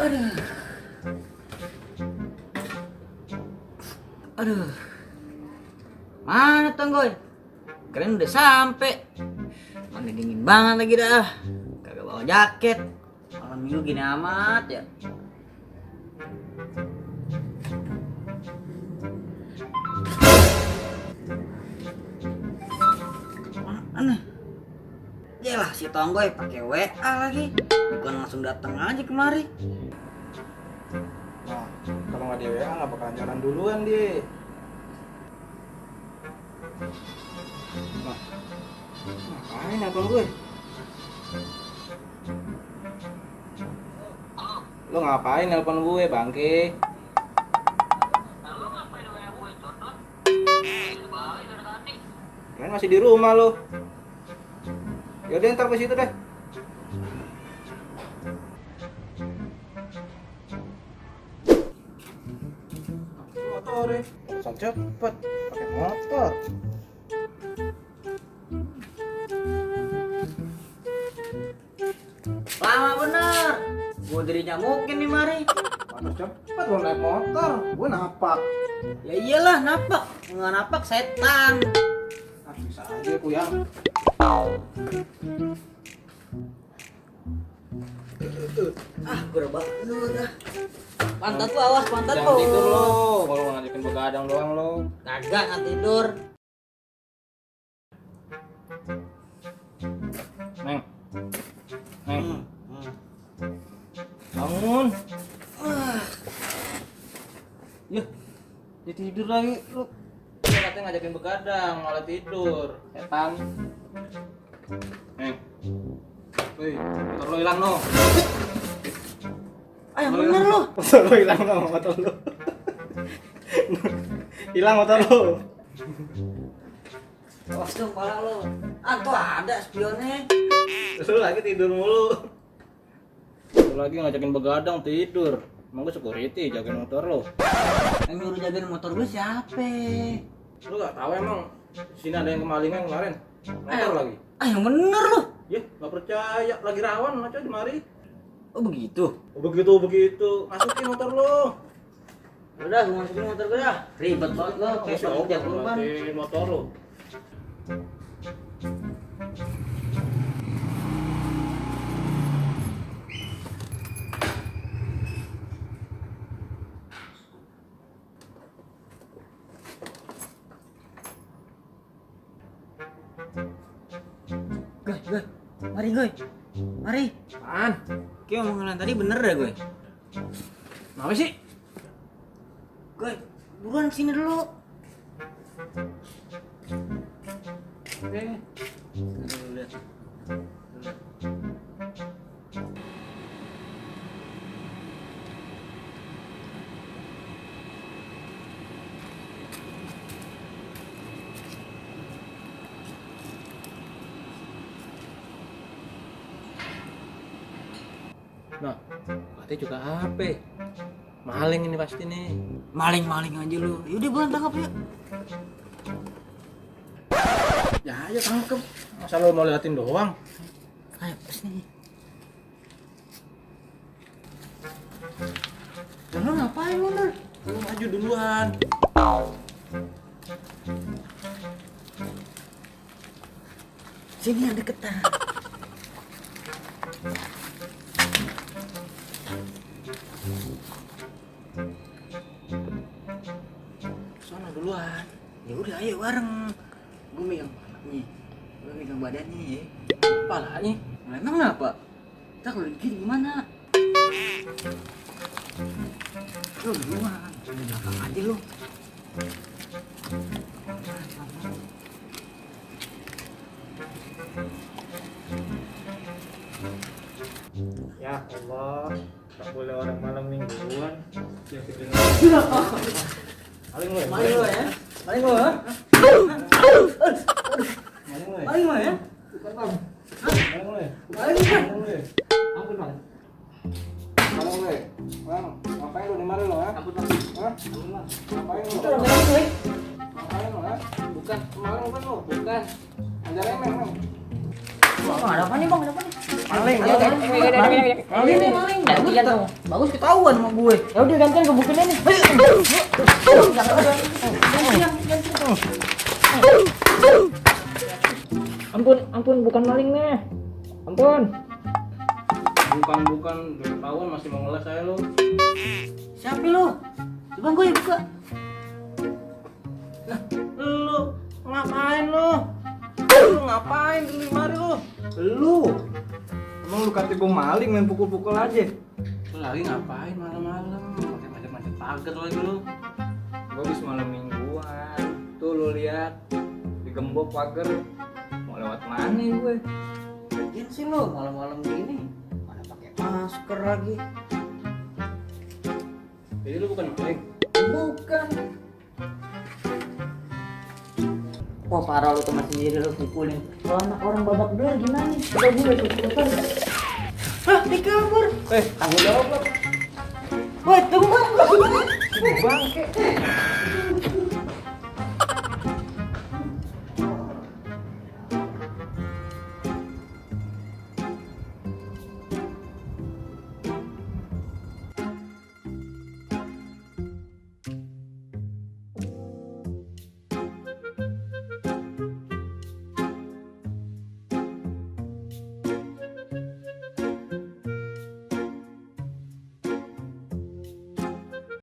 Aduh. Aduh. Mana Tonggoy? Keren udah sampai. Mana dingin banget lagi dah. Kagak bawa jaket. Malam minggu gini amat ya. Mana? Yalah si Tonggoy pakai WA lagi. Bukan langsung datang aja kemari. Nah, kalau nggak di WA nggak bakalan jalan duluan dia. Nah, ngapain nelfon gue? Lo ngapain nelfon gue, bangke? Kalian masih di rumah lo. Yaudah ntar ke situ deh. Motor deh, urusan cepet, pakai motor. Lama bener. Gua dirinya mungkin nih mari. Mana cepet lo naik motor, gue napak. Ya iyalah napak. Nggak napak setan. Ah, bisa aja ku yang. Gua udah bangun dah. Pantat lu awas, pantat Jangan lu. tidur lo, kalau ngajakin begadang doang lo. Kagak nggak tidur. Neng, Neng, bangun. Ya, dia tidur lagi lu. Dia katanya ngajakin begadang, malah tidur. Setan. Neng, wih, motor lo hilang no. Yang bener lu. Motor lo hilang no, motor lo. Hilang motor lo. Awas dong kepala lu. Tuh ada spionnya. Lu lagi tidur mulu. Lu lagi ngajakin begadang tidur. Emang gue security jagain motor lo. Yang nyuruh jagain motor gue siapa? Lu gak tahu emang sini ada yang kemalingan kemarin. Motor lagi. Yang bener lu. Ya, gak percaya. Lagi rawan aja di mari. Oh begitu. Oh, begitu. Masukin motor lo. Udah, gue masukin motor gue dah. Ribet banget lo, kayak pengejar kurban. Masukin motor lo. Gue. Mari gue. Mari. Apaan? Kayak omongan tadi bener dah gue. Kenapa sih? Gue, buruan sini dulu. Oke. Lihat. Nah, katanya juga apa? Maling ini pasti nih. Maling aja lu. Yaudah buruan tangkap ya. Ya ayo tangkep. Masa lo mau liatin doang? Ayo, sini. Jangan lu ngapain lu, Nur? Lu maju duluan. Sini yang deketan. Sana duluan. Ya udah ayo bareng. Gue megang palanya. Gue megang badannya ya. Palanya. Nah, emang kenapa? Kita kalau digigit gimana? Lu duluan. Lu belakang aja lu. Ya Allah, tak boleh orang malam mingguan. Maling lu ya? Maling lu ya? Maling lu ya? Maling lu ya? Maling lu ya? Bukan bang. Maling lu ya? Maling lu kan? Maling lu ya? Ampun bang. Maling lu ya? Bang, ngapain lu di mari lu ha? Ampun bang. Hah? Ampun bang. Ngapain lu? Itu orang maling lu ya? Ngapain lu ha? Bukan, maling bukan lu? Bukan. Anjar emang. Bang, ada apa nih bang? Ada apa nih? Maling. Maling. Bagus ketahuan sama gue. Ya udah gantian gebukin ini. Ampun, bukan maling nih. Ampun. Bukan udah ketahuan masih mau ngeles saya lu. Siapa lu? Coba gue buka. Lu ngapain lu? Lu ngapain di lemari lu? Lu. Emang lu kata gue maling main pukul-pukul aja. Lu lagi ngapain malam-malam? Pakai macet-macet pagar lagi lu. Gue habis malam mingguan. Tuh lu lihat digembok pagar. Mau lewat mana gue? Lagian sih lu malam-malam gini. Mana pakai masker lagi? Jadi lu bukan maling. Bukan. Wah parah lu teman sendiri lu pukulin. Kalau anak orang babak belur gimana? Udah gue pukul. Hah, dikabur. Tanggung jawab lo. Woi, tunggu. Bangke.